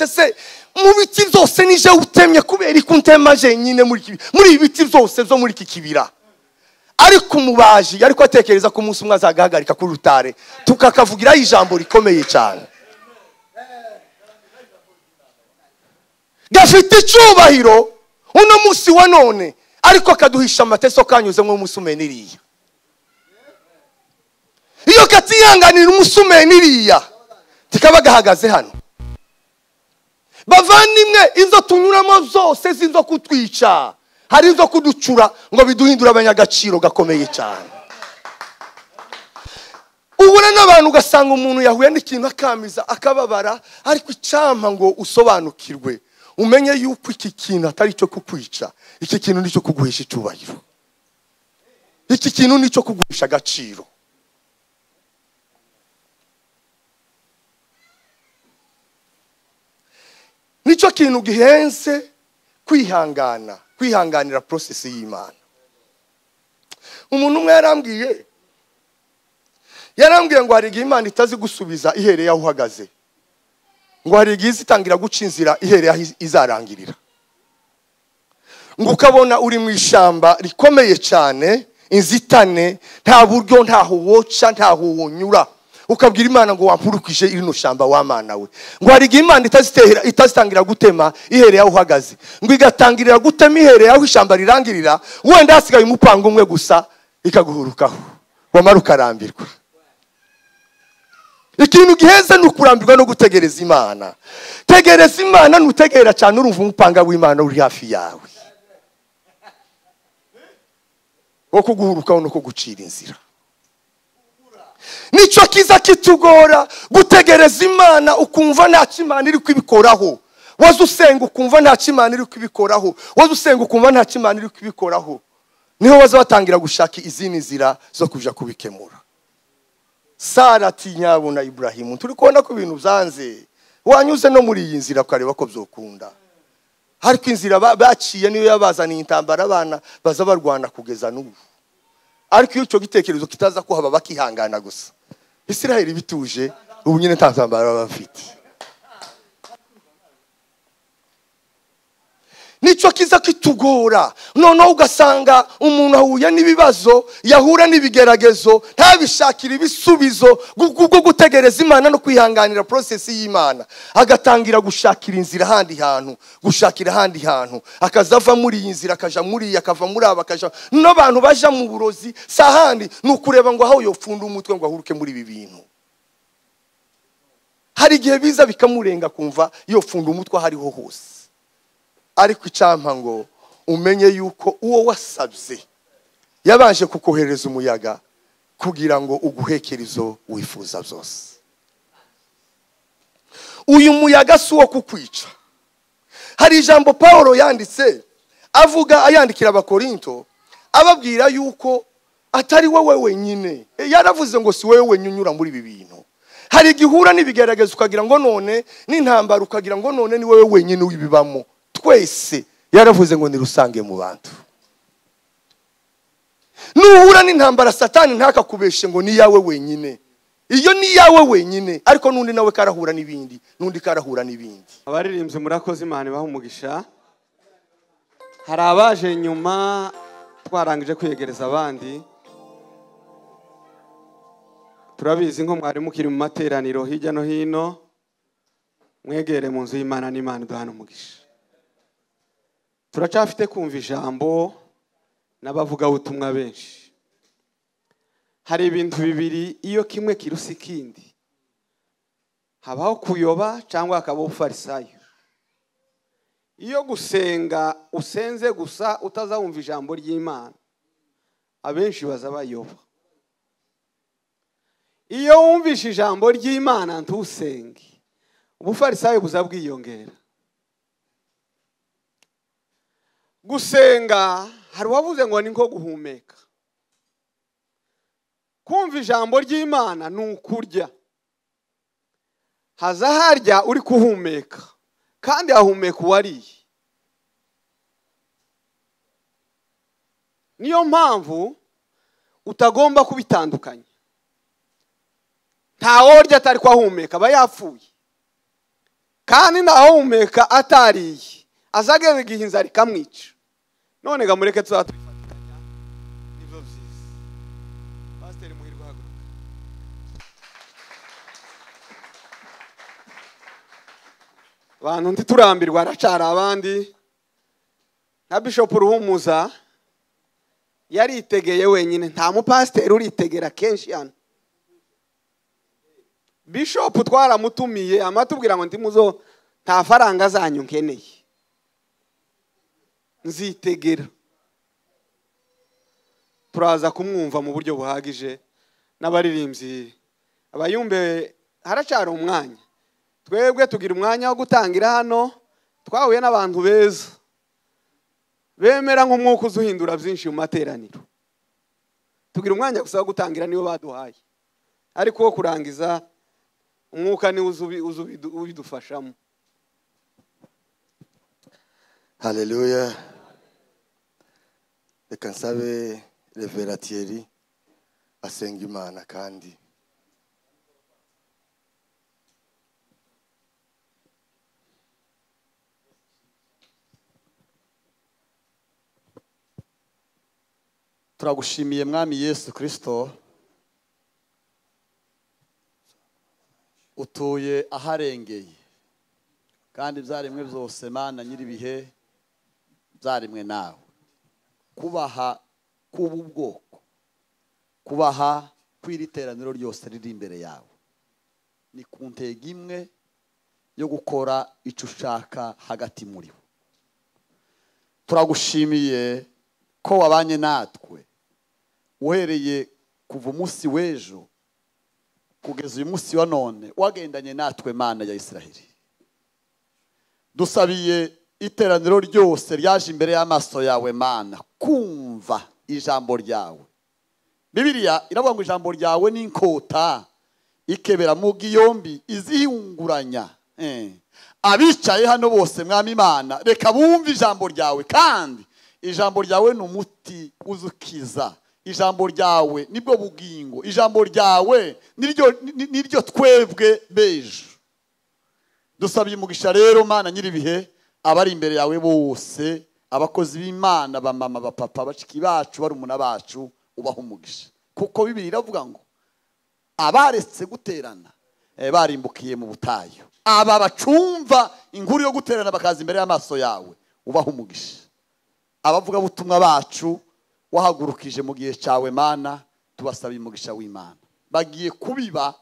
Se mu biti byose nije utemye kubera ikuntema jenyine muri ibiti byose byo muri iki kibira. Ariko umubaji ariko atekereza ko umunsi umwe azagahagarika kuri rutare tukakavugira ijambo rikomeye cyane. Gafite icyubahiro uno munsi wa none, ariko kaduhisha amateso kanyuze mu musumeniriya. Iyo katiyanganira umusumeniriya tikaba gahagaze hano. Bavandimwe, izo tunyuramo zose zizo kutwica, hari izo kuducura ngo biduhindura abanyagaciro gakomeye cyane. Ubona n'abantu ugasanga umuntu yahuye n'ikintu akamiza akababara, ariko icyampa ngo usobanukirwe umenye yuko iki kintu atari cyo kukwica, iki kintu nicyo kuguhisha icyubahiro, iki kintu nicyo kuguhisha agaciro. Nicyo kintu gihenze kwihangana, kwihanganira process y'Imana. Umuntu umwe yarambwiye ngo hari igihe Imana itazi gusubiza ihereye aho uhagaze, ngo hari igihe izitangira guca inzira ihereye aho izarangirira. Ngo ukabona uri mu ishyamba rikomeye cyane, inzitane, nta buryo, ntaho woca, ntaho wonyura, ukabwira Imana ngo wampurukije irino shamba wa Mana we. Ngo hari igihe Imana itazitangira gutema ihereye aho uhagaze, ngo igatangirira gutema ihereye aho ishyamba rirangirira, wenda hasigaye umupango umwe gusa ikaguhurukaho, wamara ukarambirwa. Ikintu giheze ni ukurambirwa no gutegereza Imana. Tegereza Imana, nutegera cyane urumva umupanga w'Imana uri hafi yawe wo kuguhurukaho no kugucira inzira. Nicyo kiza kitugora gutegereza Imana, ukumva ntacyo Imana iri kwibikoraho. Waza usenga ukumva ntacyo Imana iri kwibikoraho, waza usenga ukumva ntacyo Imana iri kwibikoraho. Niho waza batangira gushaka izindi nzira zo kuja kubikemura. Sara ati nyabona Ibrahimu, turi kubona ko ibintu byanze, wanyuze no muri iyi nzira ukareba ko byokunda. Ariko inzira baciye niyo yabazaniye intambara, abana baza barwana kugeza n'ubu. Ariko iyo icyo gitekerezo kitaza kuhaba bakihangana gusa, Isiraheli bituje ubu nyine nta ntambara bafite. Nicyo kiza kitugora. Noneho ugasanga umuntu ahuye n'ibibazo, yahura n'ibigeragezo, ntabishakira ibisubizo bwo gutegereza Imana no kwihanganira process y'Imana, agatangira gushakira inzira ahandi hantu, gushakira ahandi hantu, akazava muri iyi nzira akaja muri iyi, akava muri aba akaja n'abantu baja mu burozi sahandi, ni ukureba ngo aho yofunda umutwe ngo ahuruke muri ibi bintu. Hari igihe biza bikamurenga kumva yofunda umutwe hariho hose. Ariko icyampa ngo umenye yuko uwo wasabye yabanje kukohereza umuyaga kugira ngo uguhekerizo wifuza byose. Uyu muyaga si uwo kukwica. Hari ijambo Paulo yanditse avuga, ayandikira Abakorinto, ababwira yuko atari wowe wenyine. Yaravuze ngo si wowe wenyine unyura muri ibi bintu. Hari igihura n'ibigerageza ukagira ngo none n'intambara, ukagira ngo none ni wowe wenyine ubibamo. Twese yaravuze ngo nirusange mu bantu. Nuhura n'intambara Satani ntakakubeshe ngo ni yawe wenyine. Iyo ni yawe wenyine, ariko nundi nawe karahura n'ibindi, nundi karahura n'ibindi. Abaririmbyi murakoze, Imana ibahe umugisha. Hari abaje nyuma twarangije kwiyegereza abandi. Turabizi nko mwari mukiri mu materaniro hirya no hino, mwegere mu nzu y'Imana n'Imana iduhana umugisha. Turacafite kumva ijambo n'abavugabutumwa benshi. Hari ibintu bibiri iyo kimwe kirusa ikindi, habaho kuyoba cyangwa hakabaho ubufarisayo. Iyo gusenga usenze gusa utazawumva ijambo ry'Imana, abenshi baza bayoba. Iyo wumvishe ijambo ry'Imana ntusenge, ubufarisayo buza bwiyongera. Gusenga hari uwavuze ngo ni nko guhumeka. Kumva ijambo ry'Imana ni ukurya. Haza harya uri kuhumeka, kandi ahumeka uwariye. Niyo mpamvu utagomba kubitandukanya. Ntaworya atari kwahumeka aba yapfuye. Kandi ntawumeka atariye azageze igihe inzara ikamwica. None ga mureke tuzatubifatikanya nibyo byiza. Pasiteri Muhirwa haguruka. Abantu ntiturambirwa aracara abandi. Nka Bishop Ruhumuza yaritegeye wenyine, nta mupasiteri uritegera kenshi hano. Bishop twaramutumiye amatubwira ngo ndimuzo nta faranga zanyu nkeneye, nzitegera. Turaza kumwumva mu buryo buhagije n'abaririmbyi abayumbe. Haracyari umwanya, twebwe tugira umwanya wo gutangira hano. Twahuye n'abantu beza bemera nk'umwuka uzuhindura byinshi mu materaniro. Tugira umwanya gusa wo gutangira niwo baduhaye, ariko wo kurangiza umwuka ni ubidufashamo. Haleluya. Reka nsabe Reverend Thierry asenga Imana. Kandi turagushimiye Mwami Yesu Kristo, utuye aharengeye kandi byaremwe byose Mana nyiribihe byaremwe nawe. Kubaha kubu bwoko, kubaha kw'iri teraniro ryose riri imbere yawe ni ku ntego imwe yo gukora icyo ushaka hagati muri bo. Turagushimiye ko wabanye natwe uhereye kuva umunsi w'ejo kugeza uyu munsi wa none, wagendanye natwe Mana ya Israheli. Dusabiye iteraniro ryose ryaje imbere y'amaso yawe Mana kumva ijambo ryawe. Bibiliya iravuga ngo ijambo ryawe ni inkota ikebera mu yombi izihunguranya. Abicaye hano bose Mwami Imana reka bumve ijambo ryawe, kandi ijambo ryawe ni umuti uzukiza, ijambo ryawe nibwo bugingo, ijambo ryawe niryo twebwe bejo. Dusabiye umugisha rero Mana nyiribihe abari imbere yawe bose, abakozi b'Imana, bamama, bapapa, bashiki bacu, barumuna bacu, ubaha umugisha. Kuko Bibiliya iravuga ngo abaretse guterana barimbukiye mu butayu. Aba bacumva inkuru yo guterana bakaza imbere y'amaso yawe, ubaha umugisha. Abavuga butumwa bacu wahagurukije mu gihe cyawe Mana, tubasabiye umugisha w'Imana. Bagiye kubiba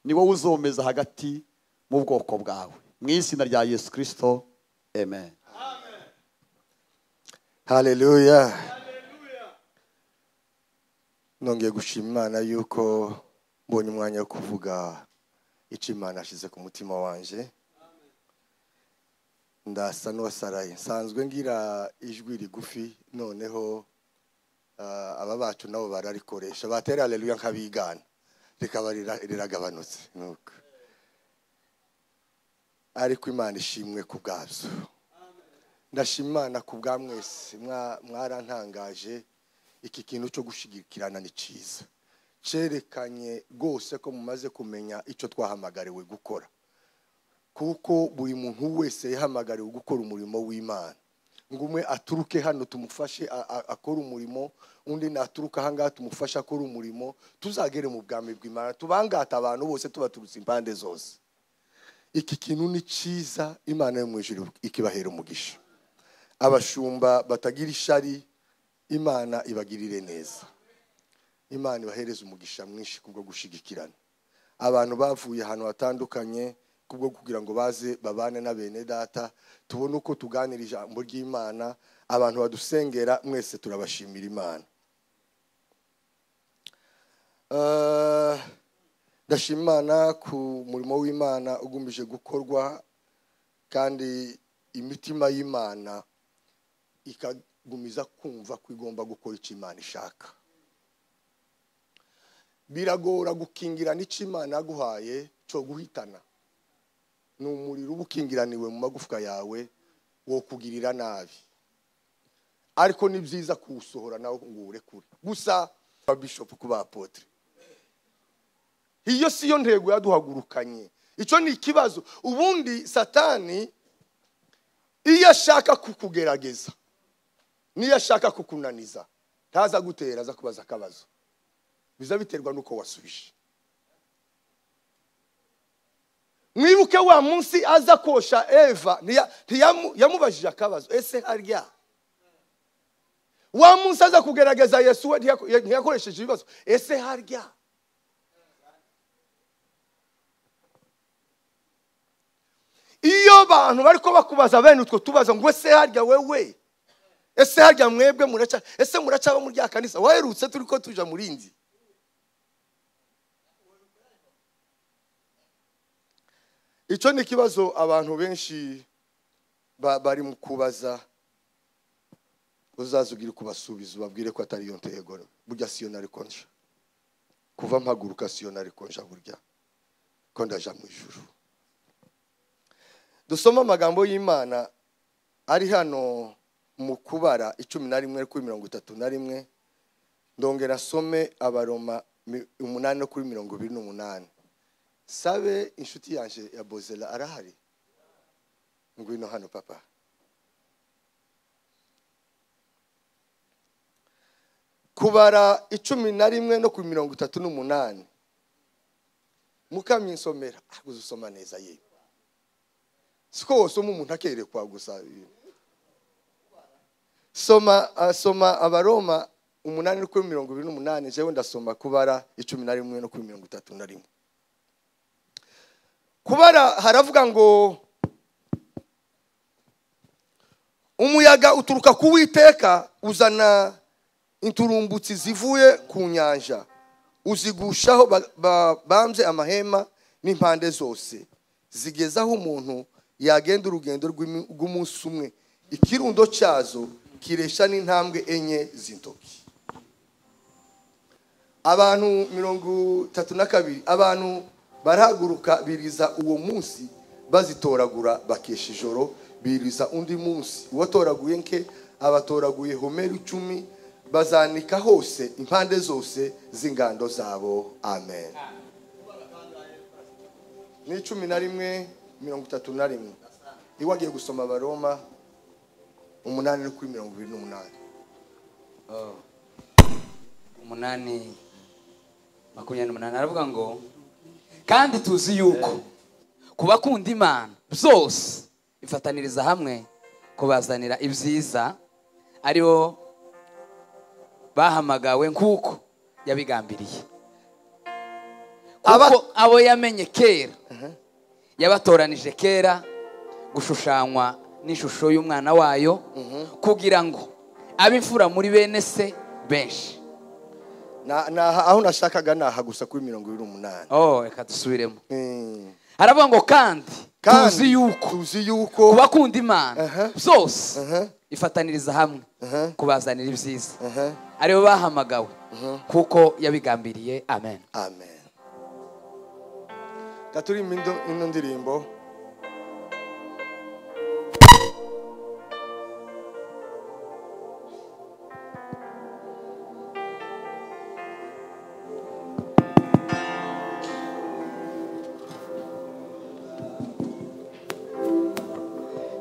ni wowe uzomeza hagati mu bwoko bwawe. Mu izina rya Yesu Kristo, amen. Haleluya. Nongeye gushima Imana yuko mbonye umwanya wo kuvuga icyo Imana ashize ku mutima wanje. Ndasa n'uwasaraye, nsanzwe ngira ijwi rigufi, noneho aba bacu nabo bararikoresha batera haleluya nk'abigana rikaba riragabanutse nuko. Ariko Imana ishimwe ku bwabyo. Ndashima Imana ku bwa mwese, mwarantangaje. Iki kintu cyo gushigikirana ni cyiza, cyerekanye rwose ko mumaze kumenya icyo twahamagariwe gukora, kuko buri muntu wese yahamagariwe gukora umurimo w'Imana. Ngo umwe aturuke hano tumufashe akora umurimo, undi naturuka ahangaha tumufashe akora umurimo, tuzagere mu bwami bw'Imana tubangata abantu bose tubaturutse impande zose. Iki kintu ni cyiza, Imana yo mu ijuru ikibahera umugisha. Abashumba batagira ishari, Imana ibagirire neza. Imana ibahereze umugisha mwinshi kubwo gushigikirana. Abantu bavuye ahantu hatandukanye kubwo kugira ngo baze babane na bene data, tubone uko tuganira ijambo ry'Imana. Abantu badusengera mwese turabashimira Imana. Ndashima Imana ku murimo w'Imana ugumbije gukorwa, kandi imitima y'Imana ikagumiza kumva ko igomba gukora icyo Imana ishaka. Biragora gukingirana icyo Imana yaguhaye cyo guhitana. Ni umuriro uba ukingiraniwe mu magufwa yawe wo kugirira nabi, ariko ni byiza kuwusohora nawe ngo urekure. Gusa bishop kuba apotre, iyo si yo ntego yaduhagurukanye. Icyo ni ikibazo. Ubundi Satani iyo ashaka kukugerageza, niyo ashaka kukunaniza, ntaza gutera, aza kubaza akabazo. Biza biterwa nuko wasubije. Mwibuke wa munsi aza kosha Eva, yamubajije akabazo, ese harya? Wa munsi aza kugerageza Yesu, ntiyakoresheje ibibazo, ese harya? Iyo bantu bariko bakubaza bene utwo tubazo ngo ese harya wewe, ese harya mwebwe muraca, ese muraca abo muri rya kanisa waherutse turiko tuja murindi. Icyo ni ikibazo abantu benshi bari mu kubaza. Uzaza ugira kubasubiza ubabwire ko atari yo ntego. Burya siyo nari konja, kuva mpaguruka siyo nari konja, burya ko ndaja mu ijuru. Dusoma amagambo y'Imana ari hano mu Kubara 11 kuri 31, ndongera asome Abaroma 8 kuri 28. Sabe inshuti yanje ya Bozela arahari? Ngwino hano papa. Kubara 11 no kuri 38. Mukamye nsomera, aguzusoma neza ye. Siko wasoma umuntu akerekwa gusa. Soma Abaroma 8 kuri 28, jewe ndasoma Kubara 11 no kuri 31. Kubara haravuga ngo umuyaga uturuka ku Uwiteka uzana inturumbutsi zivuye ku nyanja, uzigushaho bambye amahema n'impande zose, zigezaho umuntu yagenda urugendo rw'umunsi umwe, ikirundo cyazo kiresha n'intambwe 4 z'intoki. Abantu 32 abantu barahaguruka biriza uwo munsi, bazitoragura bakesha ijoro, biriza undi munsi. Uwatoraguye nke abatoraguye homeri 10, bazanika hose impande zose z'ingando zabo. Amen. Ni 11:31. Iwagiye gusoma Abaroma 8 kuri 28. 8:28 aravuga ngo kandi tuzi yuko kubakunda Imana byose ifataniriza hamwe kubazanira ibyiza, aribo bahamagawe nkuko yabigambiriye. Kuko abo yamenye kera yabatoranije kera gushushanywa n'ishusho y'umwana wayo, kugira ngo abimfura muri bene se benshi. Aho nashakaga naha gusa kuri 28. Oh, reka dusubiremo. Haravuga ngo kandi tuzi yuko kubakunda Imana byose ifataniriza hamwe kubazanira ibyiza, aribo bahamagawe kuko yabigambiriye. Amen. Amen. Katuri ino ndirimbo.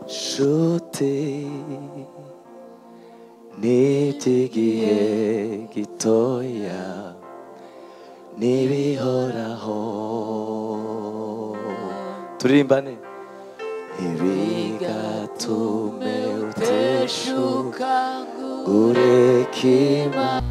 Nshuti n'iby'igihe gitoya n'ibihoraho, turirimbane. Ntibigatume uteshuka ureke Imana.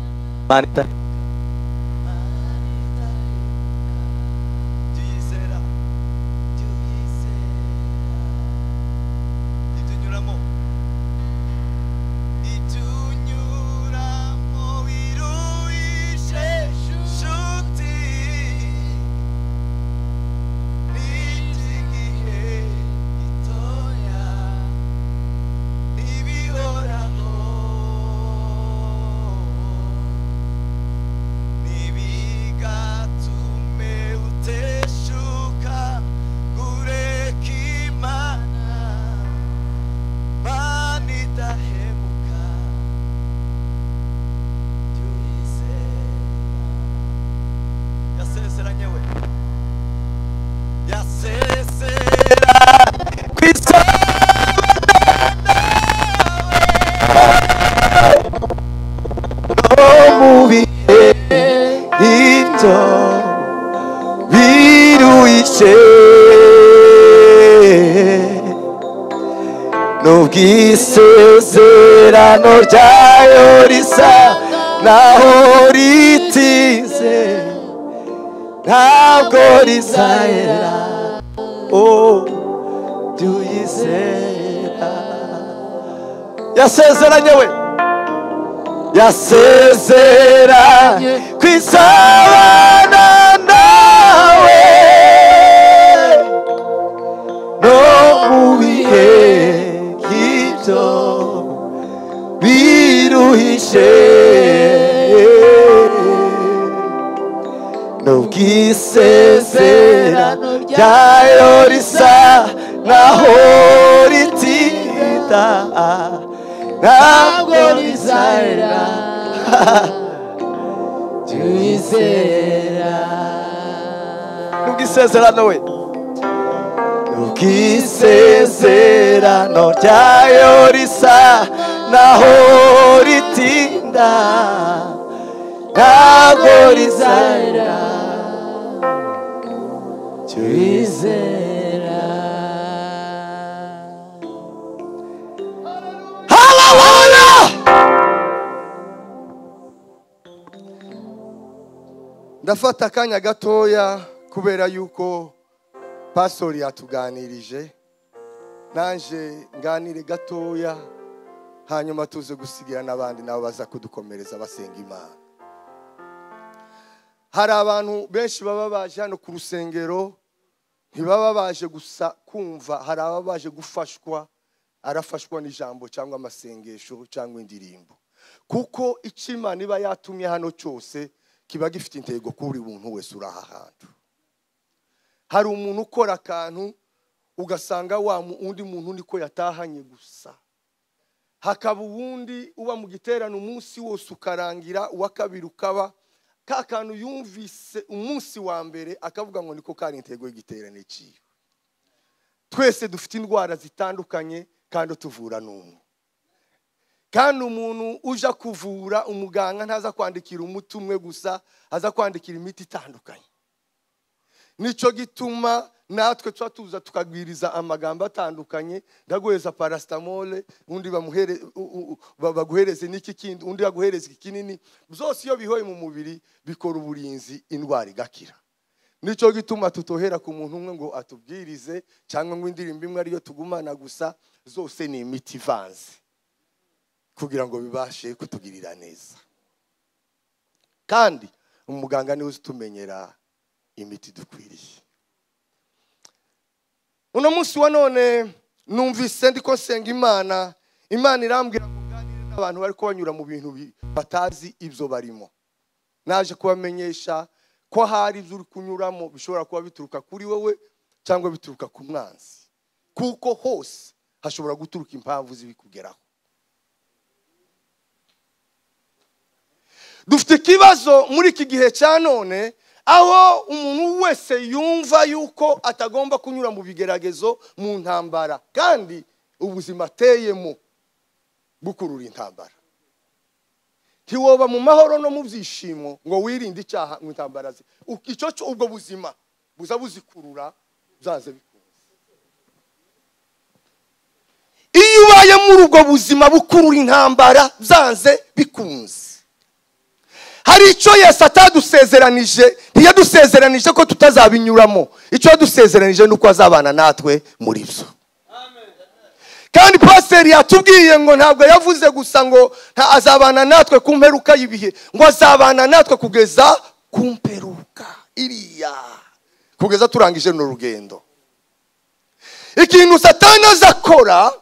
No mu bihe nk'ibyo biruhije, n'ubwisezerano ryayo risa naho ritinze, ntabwo rizahera. Oh, tuyizera. Yasezeranye we, yasezeranye kwisabana nawe no mu bihe nk'ibyo biruhije, n'ubwisezerano ryayo risa naho ritinda, ntabwo rizahera. Tuyizera. N'ubwisezerano we, n'ubwisezerano ryayo risa naho ritinda, ntabwo rizahera. Tuyizera. Haleluya! Ndafata akanya gatoya kubera yuko pastori yatuganirije, nanje nganire gatoya, hanyuma tuze gusigira n'abandi nabo baza kudukomereza basenga Imana. Hari abantu benshi baba baje hano ku rusengero, ntibaba baje gusa kumva, hari ababa baje gufashwa, arafashwa n'ijambo cyangwa amasengesho cyangwa indirimbo, kuko icyo Imana iba yatumye hano cyose kiba gifite intego kuri buri muntu wese uri aha hantu. Hari umuntu ukora akantu ugasanga wa undi muntu niko yatahanye gusa, hakaba uwundi uba mu giterane umunsi wose ukarangira, uwa kabiri ukaba ka kantu yumvise umunsi wa mbere akavuga ngo niko kari intego y'igiterane cyiwe. Twese dufite indwara zitandukanye kandi tuvura n'umwe. Kandi umuntu uja kuvura, umuganga ntaza kwandikira umuti umwe gusa, aza kwandikira imiti itandukanye. Nicyo gituma natwe tuba tuza tukagwiriza amagambo atandukanye, ndaguhereza paracetamol, undi bamuhere baguhereze n'iki kindi, undi aguhereze ikinini, byose iyo bihoye mu mubiri bikora uburinzi, indwara igakira. Nicyo gituma tutohera ku muntu umwe ngo atubwirize cyangwa ngo indirimbo imwe ariyo tugumana gusa, zose ni imiti ivanze kugira ngo bibashe kutugirira neza. Kandi umuganga niwe uzitumenyera imiti dukwiriye. Uno munsi wa none numvise ndiko nsenga Imana, Imana irambwira ngo nganire n'abantu bariko banyura mu bintu batazi ibyo barimo. Naje kubamenyesha ko hari ibyo uri kunyuramo bishobora kuba bituruka kuri wowe cyangwa bituruka ku mwanzi, kuko hose hashobora guturuka impamvu zibikugeraho. Dufite ikibazo muri iki gihe cya none, aho umuntu wese yumva yuko atagomba kunyura mu bigeragezo, mu ntambara, kandi ubuzima ateyemo bukurura intambara. Ntiwoba mu mahoro no mu byishimo ngo wirinde icyaha mu intambara ze. Icyo cyo ubwo buzima buza buzikurura byanze bikunze. Iyo ubaye muri ubwo buzima bukurura intambara byanze bikunze. Hari icyo Yesu atadusezeranije, ntiyadusezeranije ko tutazabinyuramo. Icyo yadusezeranije nuko azabana natwe muri byo. Kandi pasiteri yatubwiye ngo ntabwo yavuze gusa ngo azabana natwe ku mperuka y'ibihe, ngo azabana natwe kugeza ku mperuka iriya, kugeza turangije runo rugendo. Ikintu Satani azakora,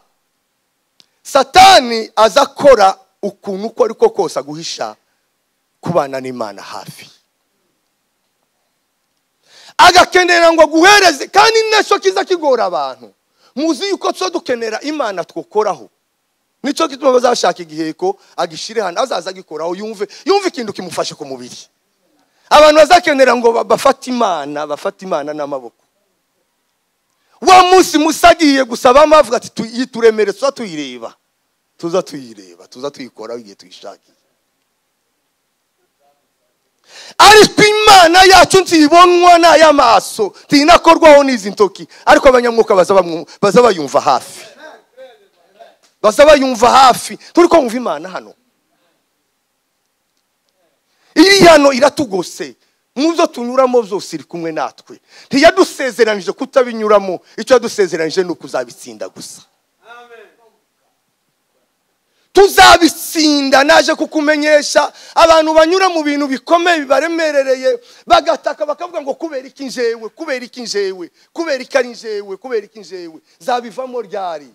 Satani azakora ukuntu uko ariko kose aguhisha kubana n'Imana hafi, agakenera ngo aguhereze. Kandi nacyo kiza kigora abantu. Muzi yuko tso dukenera Imana twokoraho. Nico gituma bazashaka igiheko agishire hano, azaza agikoraho yumve ikintu kimufashe ku mubiri. Abantu bazakenera ngo bafate Imana, bafate Imana n'amaboko. Wa munsi Musa agiye gusaba amavuga ati yituremere tuza tuyireba. Tuza tuyireba, tuza tuyikora igihe tuyishakiye. Ariko Imana yacu ntibonwa n'ay'amaso, ntinakorwaho n'izi ntoki, ariko abanyamwuka baza bayumva hafi. Baza bayumva hafi. Turi ko mwumva Imana hano. Iri hano iratugose. Muzo tunyuramo byose iri kumwe natwe. Ntiyadusezeranije kutabinyuramo, icyo yadusezeranije ni ukuzabitsinda gusa. Tuzabitsinda. Naje kukumenyesha abantu banyura mu bintu bikomeye bibaremerereye, bagataka bakavuga ngo kubera iki njewe, kubera iki njewe, kubera iki ari njewe, kubera iki njewe, zabivamo ryari?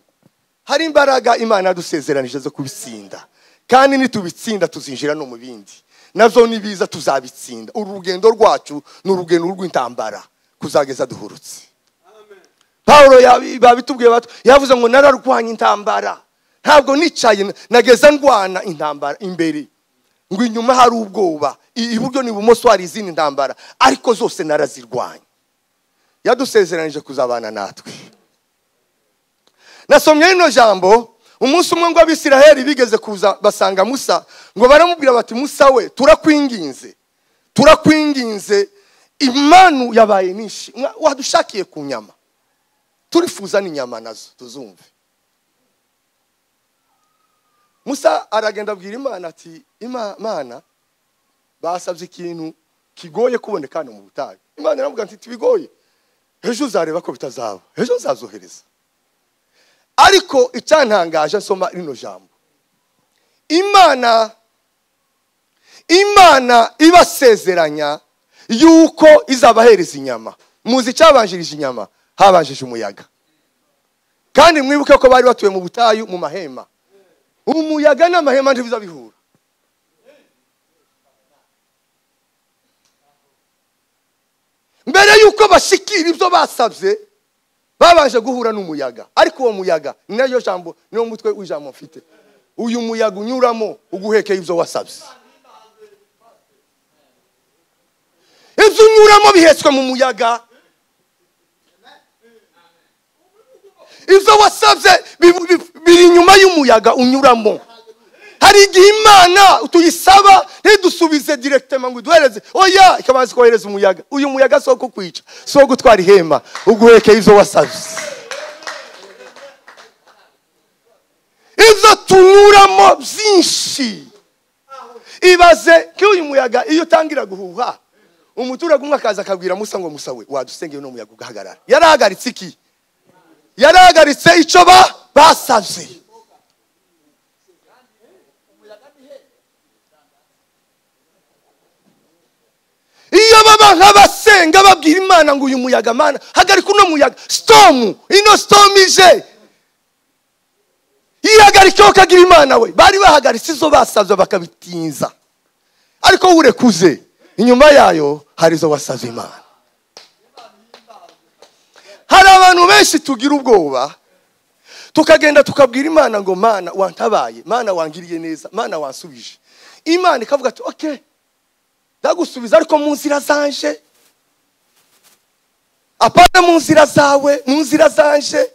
Hari imbaraga Imana yadusezeranije zo kubitsinda, kandi nitubitsinda tuzinjira no mu bindi navyo nibiza tuzabitsinda. Uru rugendo rwacu ni urugendo rw'intambara kuzageza duhurutse. Paulo babitubwiye yavuze ngo nararwanye intambara, ntabwo nicaye nageza ndwana intambara imbere, ngo inyuma hari ubwoba, iburyo n'ibumoso hari izindi ntambara, ariko zose narazirwanye. Yadusezeranije kuzabana natwe. Nasomye rino jambo umunsi umwe ngo Abisiraheli bigeze kuza basanga Musa, ngo baramubwira bati Musa we, turakwinginze, turakwinginze, imanu yabaye nyinshi, wadushakiye ku nyama, turifuza n'inyama nazo tuzumve. Musa aragenda abwira Imana ati Imana basabye ikintu kigoye kuboneka hano mu butayu. Imana iramubwira ati tibigoye, ejo uzareba ko bitazaba, ejo nzazohereza. Ariko icyantangaje nsoma rino jambo, Imana ibasezeranya yuko izabahereza inyama. Muzi cyabanjirije inyama? Habanjije umuyaga. Kandi mwibuke ko bari batuye mu butayu mu mahema. Umuyaga n'amahema ntibizabihura. Mbere yuko bashikira ibyo basabye, babanje guhura n'umuyaga. Ariko uwo muyaga ni nayo jambo, niwo mutwe w'ijambo mfite. Uyu muyaga unyuramo uguhekeye ibyo wasabye. Ibyo unyuramo bihetswe mu muyaga. Ibyo wasabye biri inyuma y'umuyaga unyuramo. Hari igihe Imana tuyisaba ntidusubize directement ngo iduhereze, oya, ikabanza kohereza umuyaga. Uyu muyaga si uwo kukwica, si uwo gutwara ihema, uguhekeye ibyo wasabye. Ibyo tunyuramo byinshi. Ibaze ko uyu muyaga iyo utangira guhuha, umuturage umwe akaza akabwira Musa ngo Musa we, wadusengeye uno muyaga ugahagarara. Yarahagaritse iki? Yarahagaritse icyo basabye. Iyo baba nk'abasenga babwira Imana ngo uyu muyaga Mana hagarika uno muyaga, storm, ino storm ije, ihagarike ukagira Imana we. Bari bahagaritse izo basabye bakabitinza, ariko urekuze inyuma yayo hari izo wasabye Imana. Hari abantu benshi tugira ubwoba, tukagenda tukabwira Imana ngo Mana wantabaye, Mana wangiriye neza, Mana wansubije. Imana ikavuga ati okay, ndagusubiza ariko mu nzira zanje, apana mu nzira zawe, mu nzira zanje.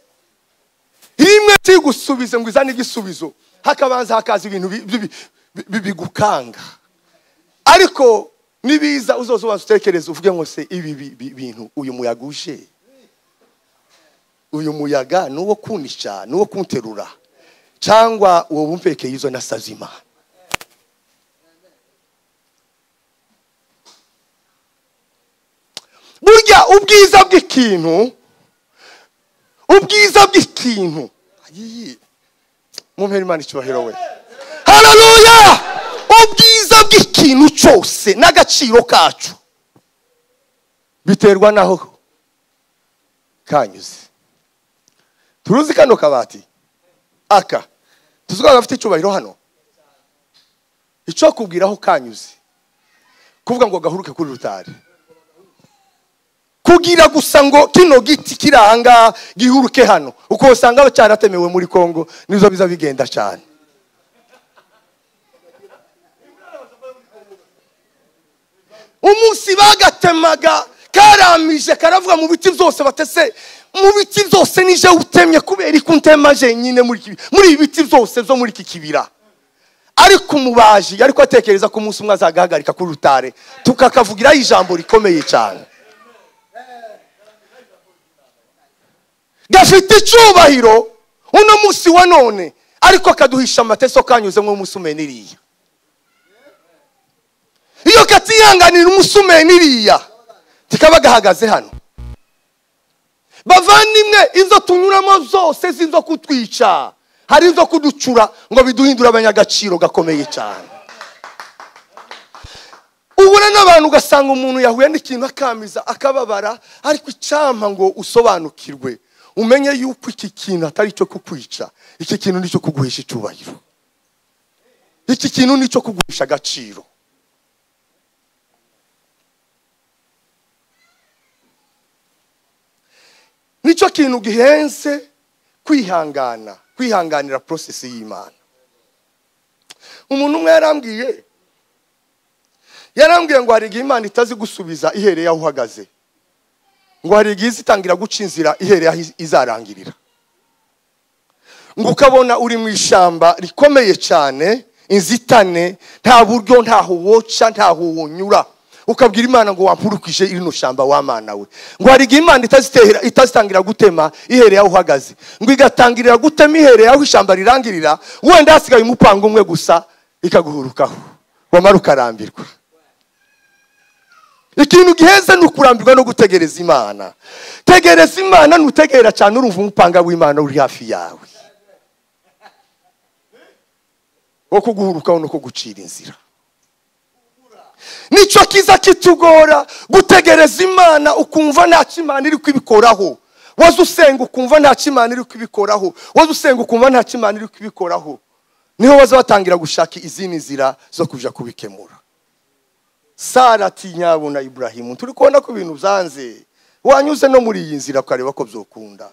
Rimwe tigusubize ngo izane igisubizo, hakabanza hakaza ibintu bigukanga. Ariko nibiza uzoza utekereza uvuge ngo se ibi bintu uyu muyaga uje, uyu muyaga nuwo kunisha, nuwo kunterura, cyangwa uwo bumpekeye izo nasavye Imana. Burya ubwiza bw'ikintu, ubwiza bw'ikintu, mumpere Imana icyubahiro we. Haleluya! Ubwiza bw'ikintu cyose n'agaciro kacu biterwa naho kanyuze. Turuzi kano kabati aka tuzi ko gafite icyubahiro hano, icyo kubwiraho kanyuze kuvuga ngo gahuruke kuri rutari, kugira gusa ngo kino giti kiranga gihuruke hano, uko usanga cyaratemewe muri Kongo nizo biza bigenda cyane. Umunsi bagatemaga karamije karavuga mu biti byose batese Mu biti byose nije utemye kubera ikuntema jenyine muri ibi biti byose byo muri iki kibira. Ariko umubaji ariko atekereza ko umunsi umwe azagahagarika kuri rutare, tukakavugiraho ijambo rikomeye cyane. Gafite icyubahiro uno munsi wa none, ariko akaduhisha amateso kanyuzemo umusumeni iriya. Iyo katiyanganira umusumeni iriya, tikaba gahagaze hano. Bavandimwe, izo tunyuramo zose zizo kutwica, hari izo kuducura ngo biduhindure abanyagaciro gakomeye cyane. Ubona n'abantu ugasanga umuntu yahuye n'ikintu akamiza akababara, ariko icyampa ngo usobanukirwe, umenye yuko iki kintu atari cyo kukwica, iki kintu nicyo kuguhisha icyubahiro, iki kintu nicyo kuguhisha agaciro. Nicyo kintu gihenze kwihangana, kwihanganira process y'Imana. Umuntu umwe yarambwiye ngo hari igihe Imana itazi gusubiza ihereye aho uhagaze, ngo hari igihe izitangira guca inzira ihereye aho izarangirira. Ngo ukabona uri mu ishyamba rikomeye cyane, inzitane, nta buryo, ntaho woca, ntaho wonyura, ukabwira Imana ngo wampurukije irino shamba wa Mana we. Ngo hari igihe Imana itazitangira gutema ihereye aho uhagaze, ngo igatangirira gutema ihereye aho ishyamba rirangirira, wenda hasigaye umupango umwe gusa ikaguhurukaho, wamara ukarambirwa. Ikintu giheze ni ukurambirwa no gutegereza Imana. Tegereza Imana, nutegera cyane urumva umupanga w'Imana uri hafi yawe, wo kuguhurukaho no kugucira inzira. Nicyo kiza kitugora gutegereza Imana, ukumva ntacyo Imana iri kwibikoraho. Waza usenga ukumva ntacyo Imana iri kwibikoraho, waza usenga ukumva ntacyo Imana iri kwibikoraho. Niho baza batangira gushaka izindi nzira zo kuja kubikemura. Sara ati nyabona Ibrahimu, turi kubona ko ibintu byanze, wanyuze no muri iyi nzira ukareba ko byokunda.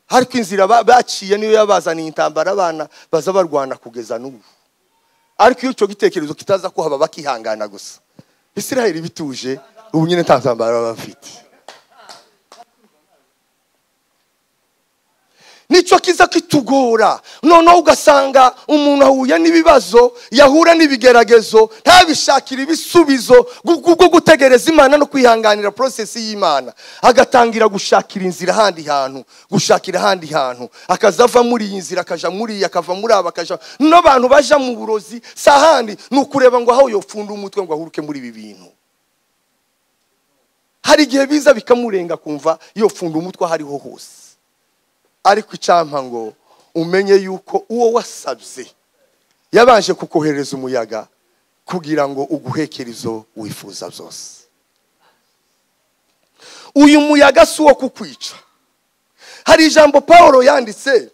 Ariko inzira baciye niyo yabazaniye intambara, abana baza barwana kugeza n'ubu. Ariko iyo icyo gitekerezo kitaza kuhaba bakihangana gusa, Isiraheli bituje ubu nyine nta ntambara baba bafite. Nicyo kiza kitugora. Noneho ugasanga umuntu ahuye n'ibibazo, yahura n'ibigeragezo, ntabishakira ibisubizo kubwo gutegereza Imana no kwihanganira process y'Imana, agatangira gushakira inzira ahandi hantu, gushakira ahandi hantu, akazava muri iyi nzira akaja muri iyi, akava muri aba akaja n'abantu baja mu burozi sahandi, nukureba ngo aho yopfunda umutwe ngo ahuruke muri ibi bintu. Hari igihe biza bikamurenga kumva yopfunda umutwe hariho hose. Ariko icyampa ngo umenye yuko uwo wasabye yabanje kukohereza umuyaga kugira ngo uguhekere izo wifuza byose. Uyu muyaga si uwo kukwica. Hari ijambo Paulo yanditse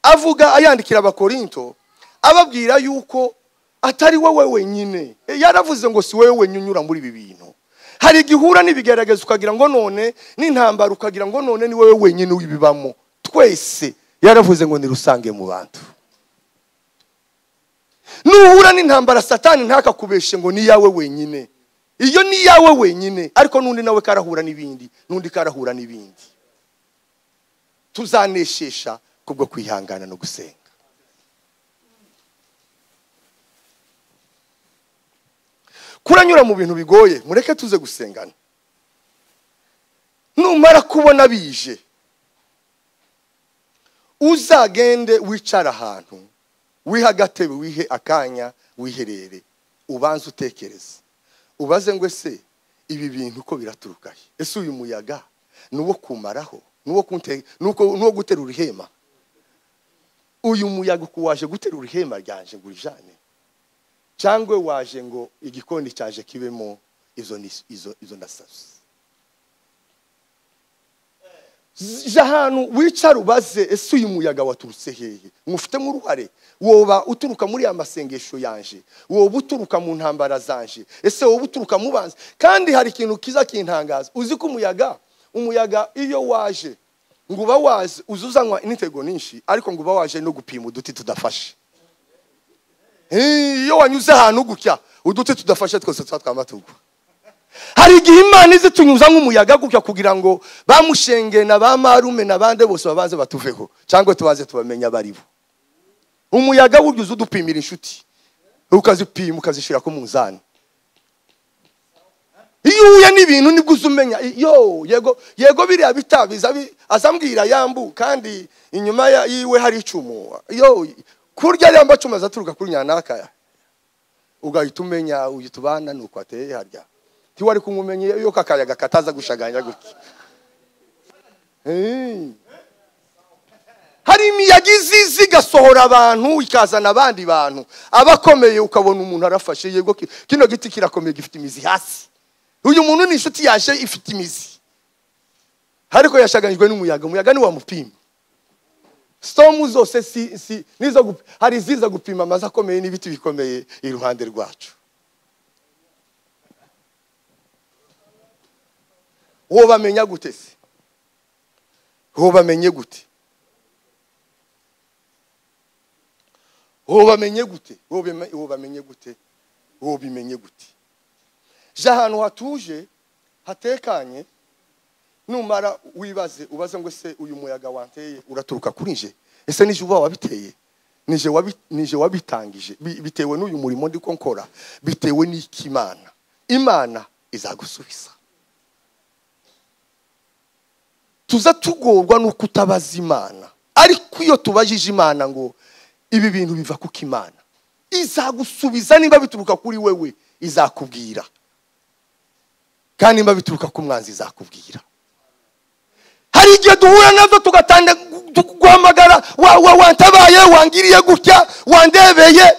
avuga, ayandikira Abakorinto, ababwira yuko atari wowe wenyine. Yaravuze ngo si wowe wenyine unyura muri ibi bintu. Hari igihura n'ibigeragezo ukagira ngo none n'intambara, ukagira ngo none ni wowe wenyine uyibibamo. Twese yaravuze ngo ni rusange mu bantu. Nuhura n'intambara Satani ntakakubeshe ngo ni yawe wenyine. Iyo ni yawe wenyine, ariko nundi nawe karahura n'ibindi, nundi karahura n'ibindi. Tuzaneshesha kubwo kwihangana no gusenga. Kuranyura mu bintu bigoye, mureke tuze gusengana. Numara kubona bije, uzagende wicara ahantu, wihe agatebe, wihe akanya, wiherere, ubanze utekereze, ubaze ngo ese ibi bintu ko biraturuka he? Ese uyu muyaga nuwo kumaraho, nuwo guterura ihema? Uyu muyaga waje guterura ihema ryanje ngo urijane, cyangwa waje ngo igikoni cyaje kibemo izo ndasazi? Jahanu wicara ubaze ese uyu muyaga waturutse hehe? Mufitemo uruhare? Woba uturuka muri amasengesho yanje, woba uturuka mu ntambara zanje, ese woba uturuka mu banzi? Kandi hari ikintu kiza kintangaza, uzi ko umuyaga iyo waje ngo uba waje uzuzanwa n'intego nyinshi, ariko ngo uba waje no gupima uduti tudafashe. Iyo wanyuze ahantu gutya uduti tudafashe twose twamaturwa. Hari igihe Imana izitunyuza nk'umuyaga gutya kugira ngo bamushenge na ba marume n'abande bose babanze batuveho, cyangwa tubaze tubamenya baribo. Umuyaga burya uza udupimira inshuti, ukazipima ukazishira ku munzani. Iyo uhuye n'ibintu nibwo uza umenya yo yego yego biriya bitabiza azambwira yambu kandi inyuma yiwe hari icumu, yo kurya yamba cuma azaturuka kuri nyanaka, ugahita umenya uyu tubana nuko ateye harya. Tiwari kumumenye yo kakayaga kataza gushaganya gutya. Hari imiyaga izizi igasohora abantu ikazana abandi bantu abakomeye, ukabona umuntu arafashe yego kino giti kirakomeye gifite imizi hasi, uyu muntu ni inshuti yaje ifite imizi, ariko yashaganyijwe n'umuyaga. Umuyaga ni wamupima. Storm zose si nizo hari ziza gupima amazi akomeye n'ibiti bikomeye iruhande rwacu. Wo bamenya gute se? Wo bamenye gute? Wo bamenye gute? Wo bamenye gute? Wo bimenye gute? Ja ahantu hatuje hatekanye, numara wibaze ubaze ngo se uyu muyaga wanteye uraturuka kuri nje? Ese nije uba wabiteye? Nije wabitangije? Bitewe n'uyu murimo ndiko nkora, bitewe n'iki Imana? Imana izagusubiza. Tuza tugorwa no kutabaza Imana, ariko iyo tubajije Imana ngo ibi bintu biva kuko Imana izagusubiza. Nimba bituruka kuri wewe izakubwira, kandi nimba bituruka ku mwanzi izakubwira. Hari igihe duhura navyo tugatanda guhamagara wantabaye, wangiriye gutya, wandebeye.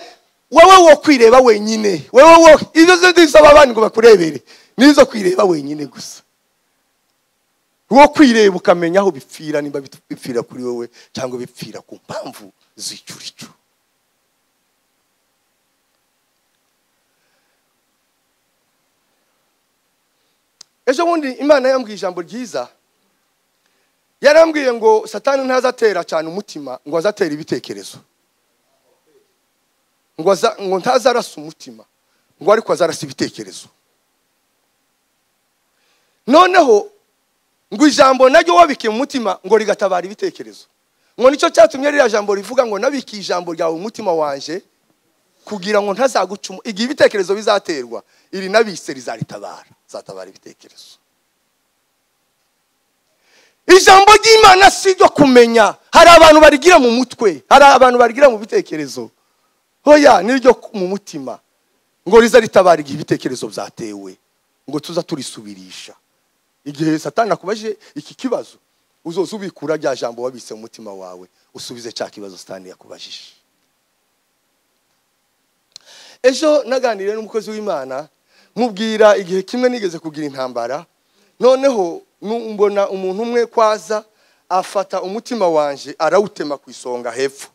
Wewe wo kwireba wenyine, wewe wo ibyo zisaba abandi ngo bakurebere, nizo kwireba wenyine gusa. Wo kwireba ukamenya aho bipfira, nimba bipfira kuri wewe cyangwa bipfira ku mpamvu z'icuricu. Ejo bundi Imana yambwiye ijambo ryiza. Yarambwiye ngo Satani ntazatera cyane umutima, ngo azatera ibitekerezo, ngo ntazarasa umutima, ngo ariko azarasa ibitekerezo. Noneho ngo ijambo naryo wabikiye mu mutima ngo rigatabara ibitekerezo. Ngo nicyo cyatumye ririya jambo rivuga ngo nabikiye ijambo ryawe mu mutima wanje kugira ngo ntazagucuma. Igihe ibitekerezo bizaterwa, iri nabise rizaritabara, zatabara ibitekerezo. Ijambo ry'Imana si ryo kumenya. Hari abantu barigira mu mutwe, hari abantu barigira mu bitekerezo. Hoya niryo mu mutima, ngo rizaritabara igihe ibitekerezo byatewe, ngo tuza turisubirisha. Igihe Satani akubaje iki kibazo, uzoza ubikura rya jambo wabise mu mutima wawe, usubize cya kibazo Satani yakubajije. Ejo naganiriye n'umukozi w'Imana, mubwira igihe kimwe nigeze kugira intambara. Noneho mbona umuntu umwe kwaza afata umutima wanje arawutema ku isonga hepfo,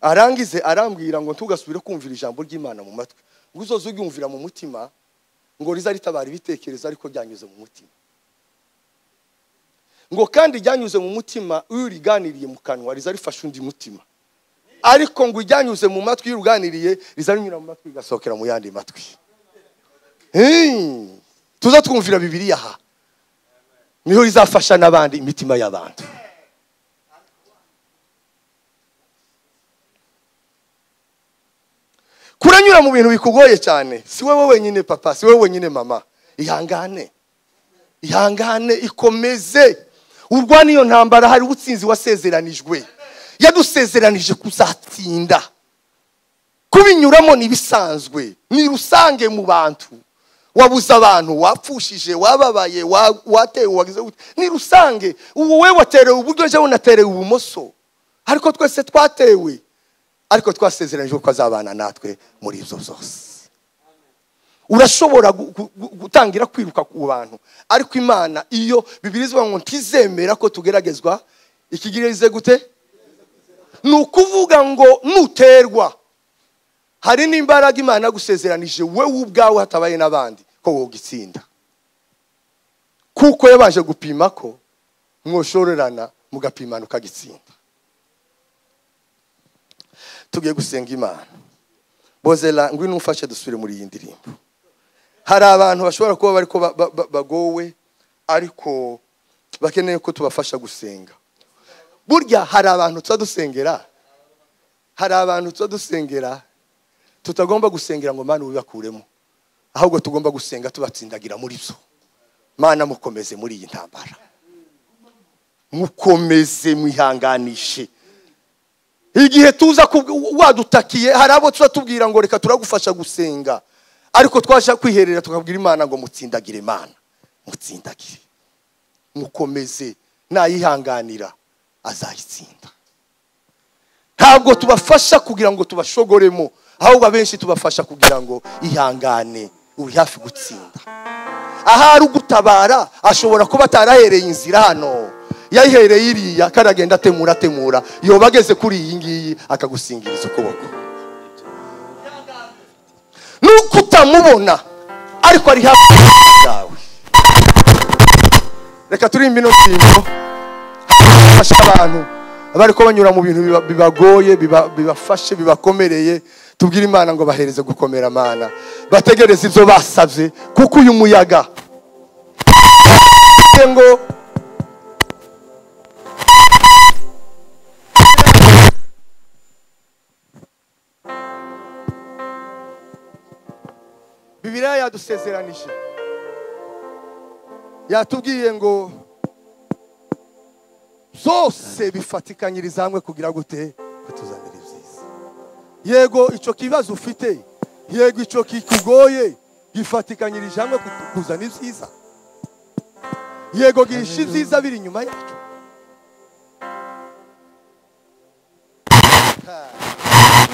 arangize arambwira ngo ntugasubire kumvira ijambo ry'Imana mu matwi, ngo uzoze uryumvira mu mutima, ngo rizaritabara ibitekerezo ariko ryanyuze mu mutima. Ngo kandi ryanyuze mu mutima iyo uriganiriye mu kanwa rizarifasha undi mutima, ariko ngo ijyanyuze mu matwi iyo uruganiriye rizarinyura mu matwi rigasohokera mu yandi matwi. Tuza twumvira Bibiliya aha, niho izafasha n'abandi imitima y'abantu. Kuranyura mu bintu bikugoye cyane, si wewe wenyine papa, si wewe wenyine mama. Ihangane, ihangane, ikomeze urwane iyo ntambara. Hari ubutsinzi wasezeranijwe, yadusezeranije kuzatsinda. Kubinyuramo nibisanzwe, ni rusange mu bantu. Wabuze abantu, wapfushije, wababaye, watewe, wagize gute, ni rusange. Ubu wewe waterewe uburyo, nje unaterewe ibumoso, ariko twese twatewe, ariko twasezeranijwe ko azabana natwe muri izo zose. Urashobora gutangira kwiruka ku bantu, ariko Imana iyo Bibiliya ivuga ngo ntizemera ko tugeragezwa, ikigirize gute? Ni ukuvuga ngo nuterwa, hari n'imbaraga Imana gusezeranije wewe ubwawe hatabaye n'abandi ko wogitsinda, kuko yabanje gupima ko mwoshorerana mugapimana ukagitsinda. Tugiye gusenga Imana. Bozela ngwino umfashe dusubire muri iyi ndirimbo. Hari abantu bashobora kuba bariko bagowe ariko bakeneye ko tubafasha gusenga. Burya hari abantu tuba dusengera, hari abantu tuba dusengera tutagomba gusengera ngo Mana ubibakuremo, ahubwo tugomba gusenga tubatsindagira muri byo. Mana mukomeze muri iyi ntambara, mukomeze mwihanganishe. Igihe tuza wadutakiye hari abo tuba tubwira ngo reka turagufasha gusenga, ariko twasha kwiherera tukabwira Imana ngo mutsindagire, Imana mutsindagire, mukomeze, nayihanganira azayitsinda. Ntabwo tubafasha kugira ngo tubashogoremo, ahubwo abenshi tubafasha kugira ngo ihangane, uri hafi gutsinda. Ahari ugutabara ashobora kuba atarahereye inzira hano, yayihereye iriya, karagenda atemura atemura, yoba ageze kuri iyi ngiyi akagusingiriza ukuboko. Nuko utamubona ariko ari hafi yawe. Reka turimbe ino ndirimbo afasha abantu abariko banyura mu bintu bibagoye, bibafashe, bibakomereye. Tubwire Imana ngo bahereze gukomera Mana, bategereze ibyo basabye, kuko uyu muyaga ngo Bibiliya yadusezeranije, yatubwiye ngo zose bifatikanyiriza hamwe kugira gute kutuzanira ibyiza. Yego ico kibazo ufite, yego ico kikugoye, gifatikanyirije hamwe kuzana ibyiza. Yego gihisha ibyiza biri inyuma yacu.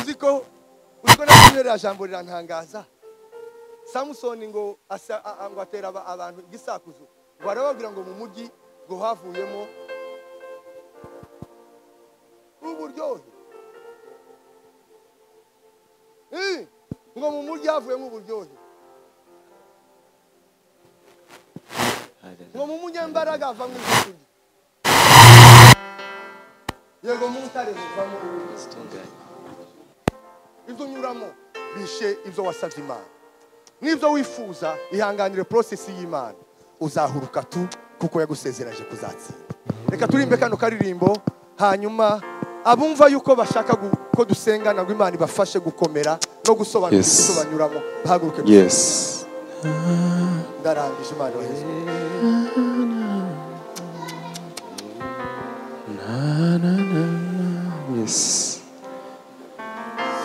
Uziko nakumwerera jambo rirantangaza. Samusoni ngo ngo atera abantu igisakuzo, ngo arababwira ngo mu mujyi ngo havuyemo uburyohe. Ngo mu mujyi havuyemo uburyohe, ngo mu munyembaraga havamo ibyo. Yego mu ntare havamo ibyo unyuramo bishe ibyo wasabye Imana n'ibyo wifuza. Ihanganire process y'Imana, uzahuruka tu kuko yagusezeraje kuzatsinda. Reka turimbe kano karirimbo, hanyuma abumva yuko bashaka ko dusengana ngo Imana ibafashe gukomera no gusobanura ibyo banyuramo, bahaguruke. Yes. Ndarangije, Imana ibaheze. Na na na. Yes.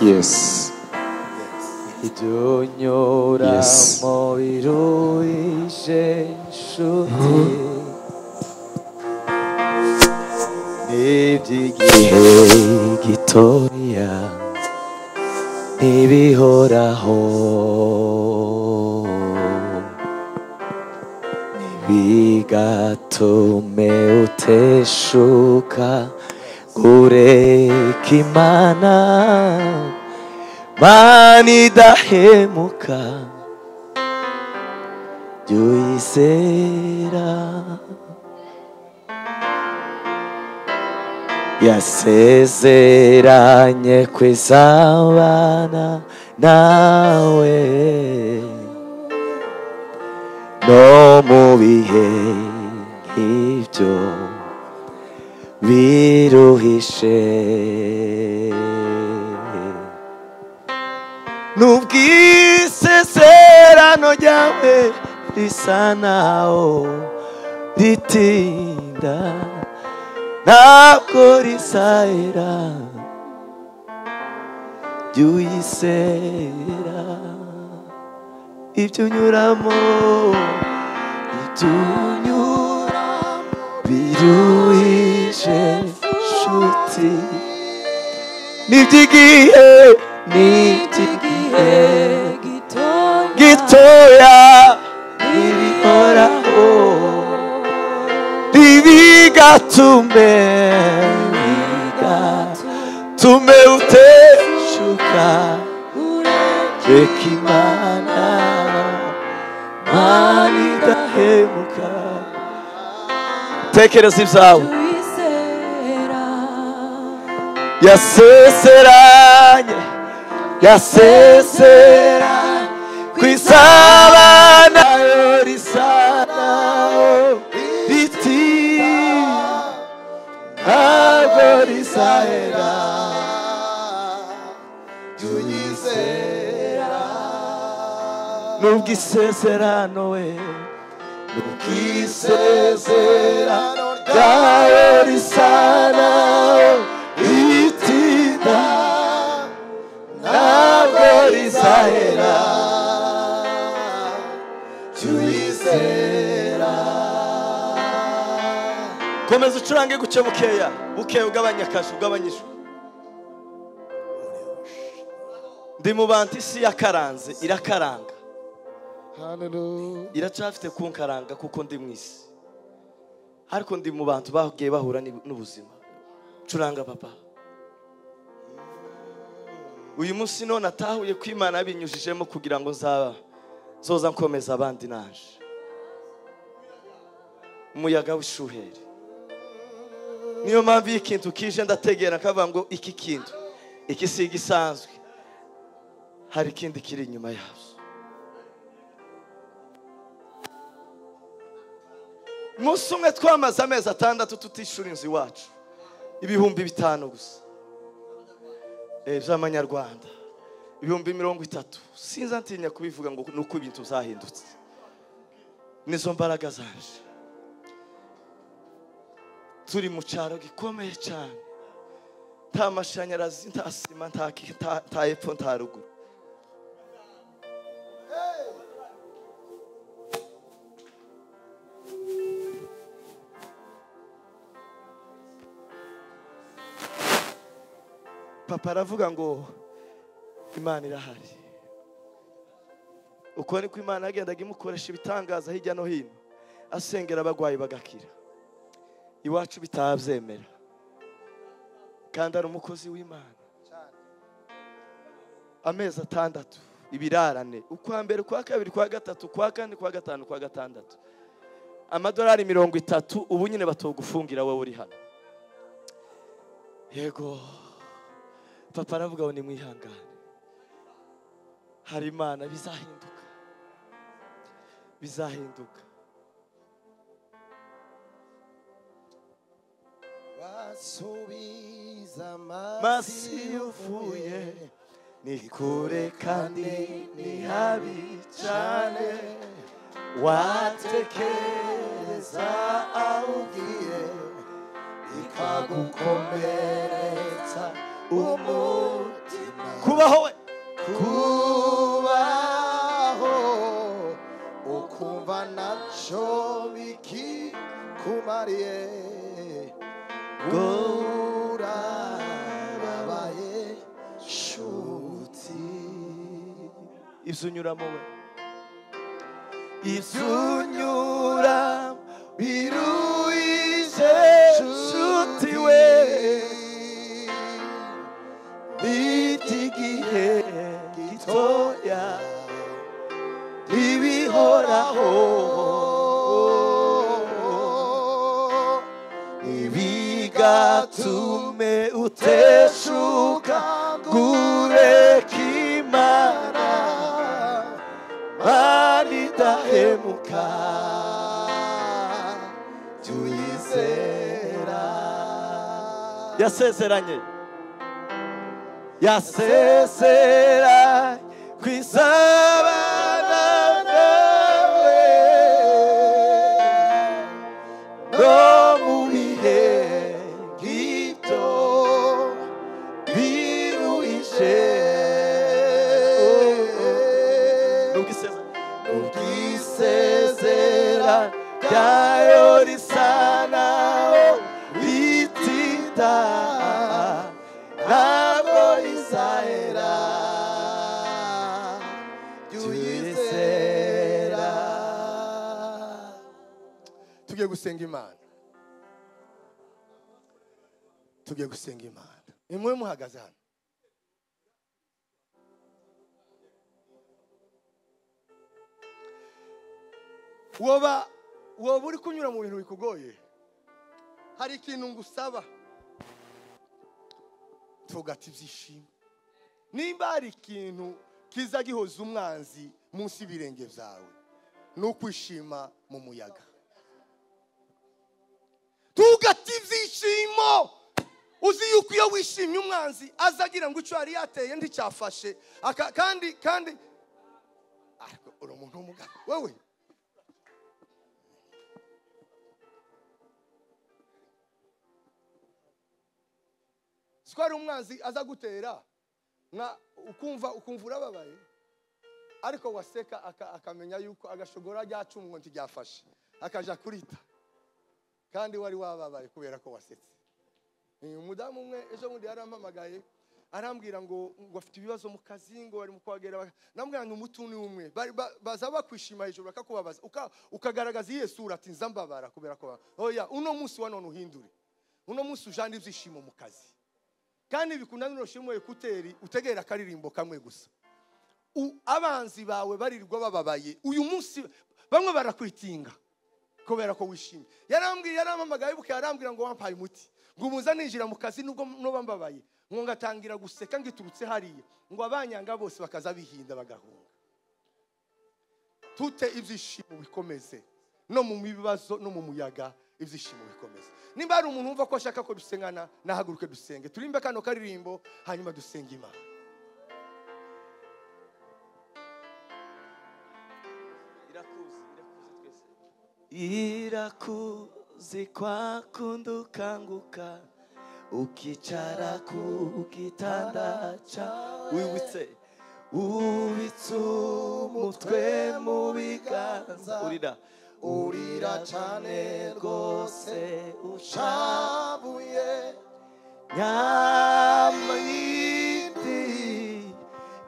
Yes. Idunyuramo biruhije nshuti, n'iby'igihe gitoya ntibihoraho, ntibigatume uteshuka ureka Imana. Mana idahemuka jya uyizera, yasezeranye kwizabana nawe no mu bihe nk'ibyo biruhishe. Nubwisezerano ryawe risa naho ritinda, ntabwo risahera, jya uyizera. Ibyo unyuramo, ibyo unyuramo biruhije nshuti, n'iby'igihe n'iby'igihe gitoya ntibihoraho, ntibigatume uteshuka reka Imana, Mana idahemuka. Tekereza ibyawe. Yasezeranye, yasezeranye Kwisabana risana riti ntabwo risahera tuyizera nubwo isezerano we nubwo ryayo risana ritinda ntabwo risahera tuyizera. Komeza ucurange guce bukeya bukeya ugabanya akaje ugabanyijwe. Ndi mu bantu isi yakaranze irakaranga. Iracyafite kunkaranga kuko ndi mu isi. Ariko ndi mu bantu bagiye bahura n'ubuzima. Curanga papa. Uyu munsi none atahuye ko Imana binyujijemo kugira ngo nzaba zoza nkomeza abandi naje. Umuyaga w'ishuheri. Niyo mpamvu ikintu kije ndategera kavuga ngo iki kintu iki si gisanzwe. Hari ikindi kiri inyuma yazo. Umunsi umwe twamaze amezi 6 tutishura inzu iwacu. 5000 gusa. By'amanyarwanda. 30,000. Sinza ntinya kubivuga ngo nuko ibintu zahindutse. Nizo mbaraga zanje. Turi mu cyaro gikomeye cyane. Nta mashanyarazi, nta sima, nta epfo, nta ruguru. Papa aravuga ngo Imana irahari. Uko niko Imana yagendaga imukoresha ibitangaza hirya no hino, asengera abagwayi bagakira. Iwacu bitabyemera. Kandi ari umukozi w'Imana. Amezi 6 ibirarane, ukwa mbere, kwa kabiri, kwa gatatu, kwa kane, kwa gatanu, kwa gatandatu. Amadolari 30 ubu nyine batogufungira wowe uri hano. Yego. Papa aravuga ngo nimwihangane. Hari Imana bizahinduka. Bizahinduka. Wasubiza masi uvuye ni kure kandi ni habi cyane watekereza aho ugiye ikagukomeretsa umutima. Kubaho we kubaho ukumva nacyo bikikumariye urababaye shuti. Ibyo unyuramo we ibyo unyura biruhije shuti we igihe gitoya ibihoraho ibigatume uteshuka ngureka Imana Mana idahemuka tuyizera. Yasezeranye yasezera kwisabana nawe no mu bihe nk'ibyo biruhije. Ubwisezera ryayo risa naho ritinda ntabwo rizahera tuyizera. Tugiye gusenga Imana. Tugiye gusenga Imana. Nimwe muhagaze hano. Woba uri kunyura mu bintu bikugoye. Hari ikintu ngusaba. Tuvuga ati ibyishimo. Nimba hari ikintu kiza gihoza umwanzi munsi y'ibirenge byawe no kwishima mu muyaga. Tugata ibyishimo. Uzi yuko iyo wishimye umwanzi azagira ngo icyo yari yateye nticyafashe. Kandi kandi ariko uri umuntu w'umugabo wewe. Siko ari umwanzi aza gutera nka ukumva urababaye, ariko waseka akamenya yuko agashogora ryacumwe ntiryafashe akaja kurita, kandi wari wababaye kubera ko wasetse. Umudamu umwe ejo bundi yarampamagaye arambwira ngo afite ibibazo mu kazi, ngo bari mu kwagera. Namubwira ngo umutuni umwe baza bakwishima hejuru bakakubabaza, ukagaragaza iyihe sura ati nza mbabara kubera ko oya uno munsi wa none uhindure, uno munsi ujana ibyishimo mu kazi. Kandi bikunanira ushimwe ekuteri utegera akaririmbo kamwe gusa. Abanzi bawe barirwa bababaye uyu munsi, bamwe barakwitinga kubera ko wishimye. Yarambwiye, yarampamagaye buke arambwira ngo wampaye umuti, ngo umuza ninjira mu kazi nubwo noba mbabaye, ngo ngatangira guseka ngiturutse hariya, ngo abanyanga bose bakaza bihinda bagahunga. Tute ibyishimo bikomeze no mu bibazo no mu muyaga, ibyishimo bikomeze. Nimba ari umuntu wumva ko ashaka ko dusengana, nahaguruke dusenge, turimbe kano karirimbo hanyuma dusenge Imana. Irakuzi kwa kundukanguka ukicara ku gitanda cyawe, wibutse ubitse umutwe mu biganza, urira urira cyane rwose ushavuye. Nyamwindi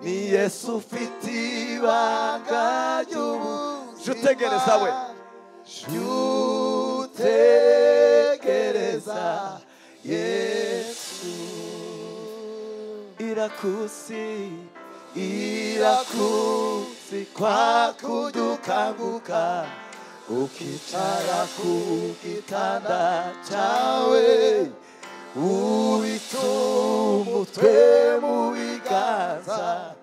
ni Yesu ufite ibanga ry'ubuzima. Utegereza we, utegereza Yesu. Irakuzi, irakuzi kwa kudukanguka ukicara ku gitanda cyawe, ubitse umutwe mu biganza,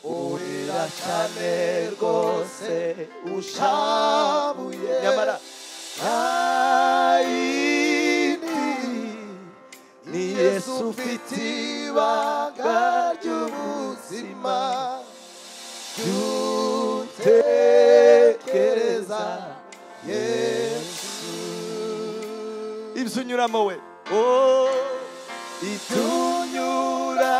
urira cyane rwose ushabuye. Nyamara ntayindi ni Yesu ufite ibanga ry'ubuzima. Utekereza Yesu ibyo unyuramo we, oh itunyura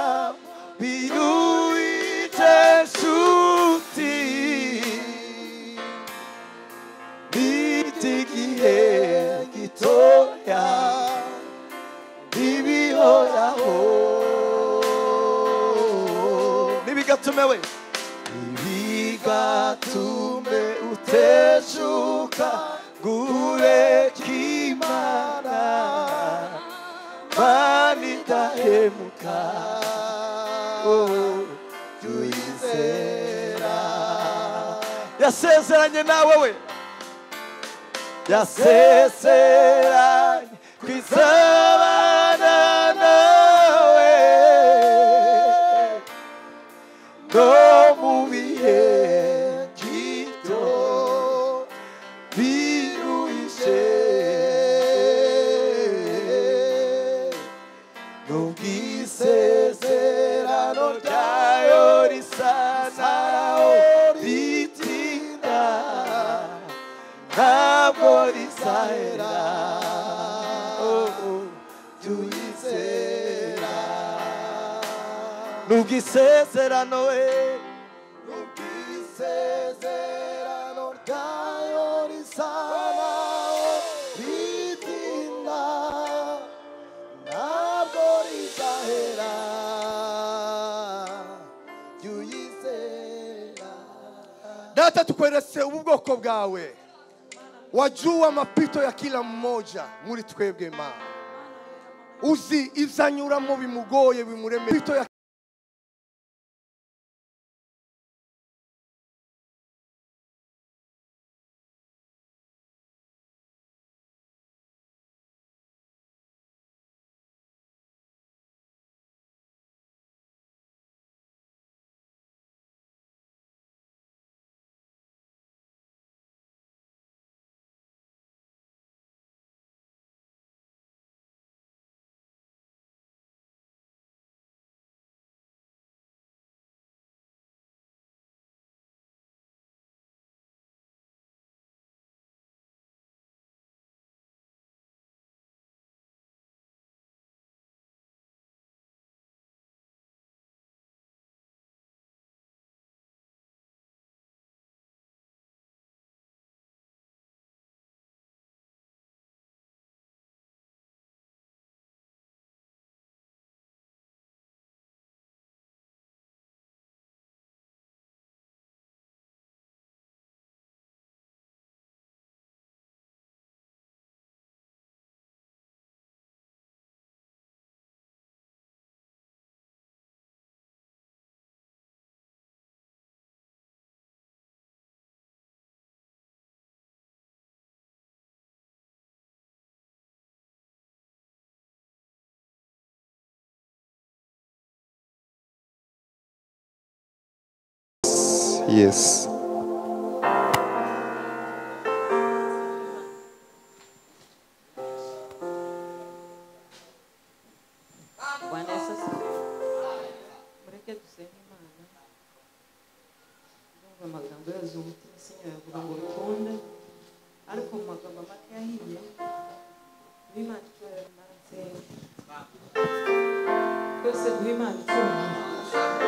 biruhije nshuti, bitigihe gitoya ntibihoraho. Nibigatume we, nibigatume uteshuka gureka Imana, Mana idahemuka, oh tuyizera. Yasezeranye nawe we, yasezeranye kwizabana nawe no mu bihe gito biruhije, n'ubwisezerano ryayo risa naho ritinda, ntabwo rizahera, tuyizera. N'ubwisezerano we, n'ubwisezerano ryayo risa naho ritinda, ntabwo rizahera, tuyizera. Data, tukweretse ubu bwoko bwawe, wajua mapito ya kila mmoja muri twebwe Mana. Uzi ivyanyuramo bimugoye bimureme pito ya Yes. Bwana Yesu asifiwe. Mureke dusenge Imana. Ndumva amagambo yuzuye umutima, sinyavuga ngo bikunde, ariko mu magambo make yahiye, duhe Imana icyubahiro mara nsenge. Twese duhe Imana icyubahiro.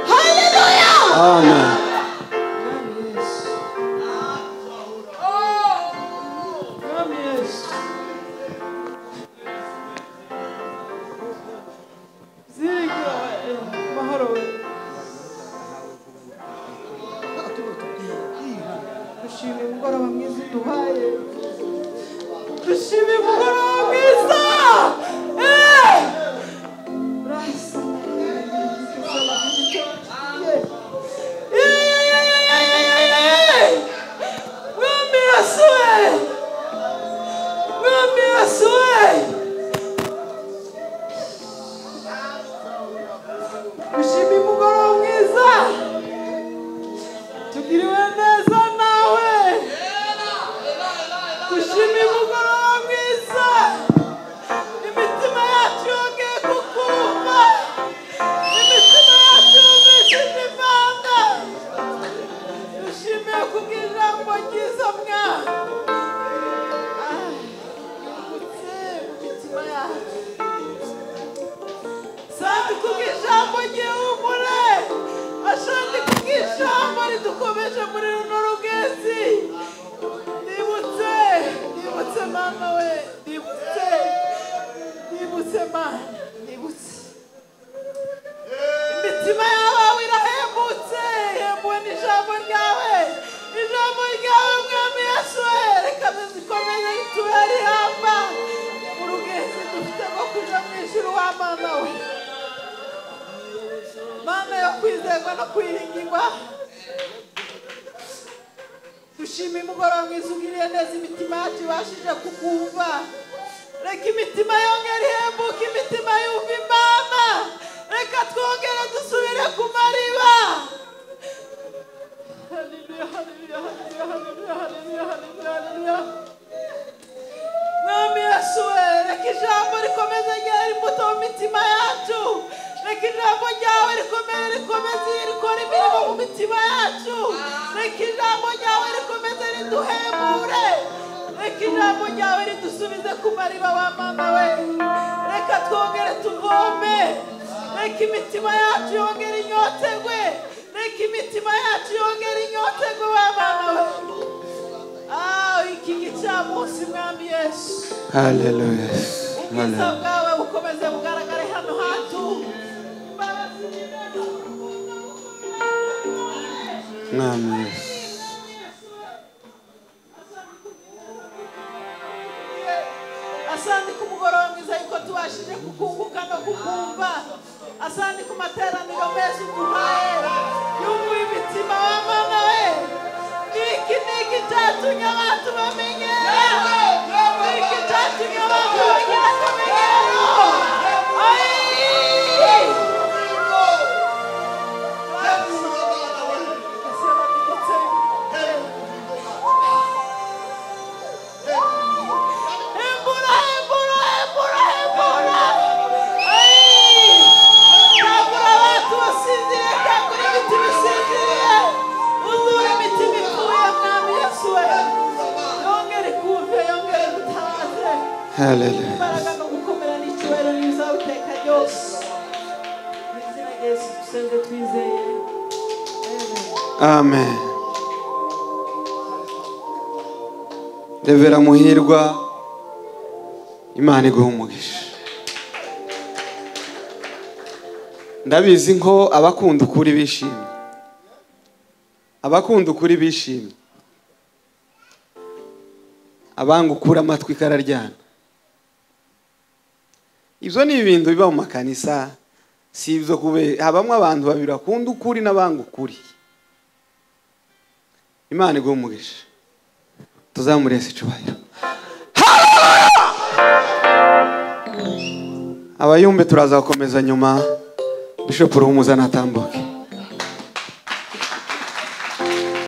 Haleluya! Amen. Mwami Yesu. Mwami Yesu. Zirikira we, mahoro we. Dushime umugoroba mwiza uduhaye. Dushime umugoroba mwiza. Urasa. Mwami Yesu we. Mwami Yesu we. Dushime umugoroba mwiza. Tugiriwe neza nawe. Dushime umugoroba mwiza. Imitima yacu yongeye kukumva. Imitima yacu yumvishije Imana. Dushimiye kubw'ijambo ryiza mwana. Yungutse mu mitima yacu. Sandi kubw'ijambo ryihumure. Ashandi kubw'ijambo ridukomeje muri runo rugezi. Ndibutse, ndibutse mama we, ndibutse, ndibutse mana, ndibutse. Imitima yawe irahembutse, ihembuwe n'ijambo ryawe. Ijambo ryawe mwami Yesu we, reka rikomeze ritubere ihamba mu rugezi dufite rwo kuja mu ijuru wa mana we. Mana yo kwizerwa no kwiringirwa. Dushime umugoroba mwiza ugiriye neza imitima yacu ibashije kukumva. Reka imitima yongere ihembuke, imitima yumva Imana. Reka twongere dusubire ku mariba. Haleluya, haleluya, haleluya, haleluya, haleluya, haleluya, haleluya. Mwami Yesu we, reka ijambo rikomeze ryera imbuto mu mitima yacu. Reka ijambo ryawe rikomere rikomeze rikora imirimo mu mitima yacu. Reka ijambo ryawe rikomeze riduhembure. Reka ijambo ryawe ridusubize ku mariba wa mama we. Reka twongere tuvome. Reka imitima yacu yongere inyotegwe. Reka imitima yacu yongere inyotegwe wa mama we. Iki gicamunsi mwami Yesu. Haleluya. Ubwiza bwawe bukomeze bugaragare hano hantu. Mwami Yesu. Asante ku mugoroba mwiza yuko tubashije kukunguka no kukumva. Asante ku materaniro meza uduhaye. Yunguye imitima wa mana we. Niki niki cyatumye abantu bamenyera. Niki cyatumye abantu bagira akamenyero. Ai! Hembura, hembura, hembura, hembura. Ai! Kangura abantu basinziriye, kangura imitima isinziriye. Uzure imitima ipfuye mwami Yesu we. Yongere ikumve, yongere gutabaze. Haleluya. Imbaraga no gukomera n'icyubahiro n'ibizawe iteka ryose. Mu izina rya Yesu dusenze twizeye. Amen. Amen. Revera Muhirwa, Imana iguhe umugisha. Ndabizi ko abakunda ukuri bishimye. Abakunda ukuri bishimye. Abanga ukuri amatwi kararyana. Ibyo ni ibintu biba mu makanisa, si ibyo kube habamwe abantu babiri bakunda ukuri n'abanga ukuri. Imana iguhe umugisha. Tuzamure Yesu icyubahiro. Abayumbe turaza gukomeza nyuma. Bishop Ruhumuza natambuke.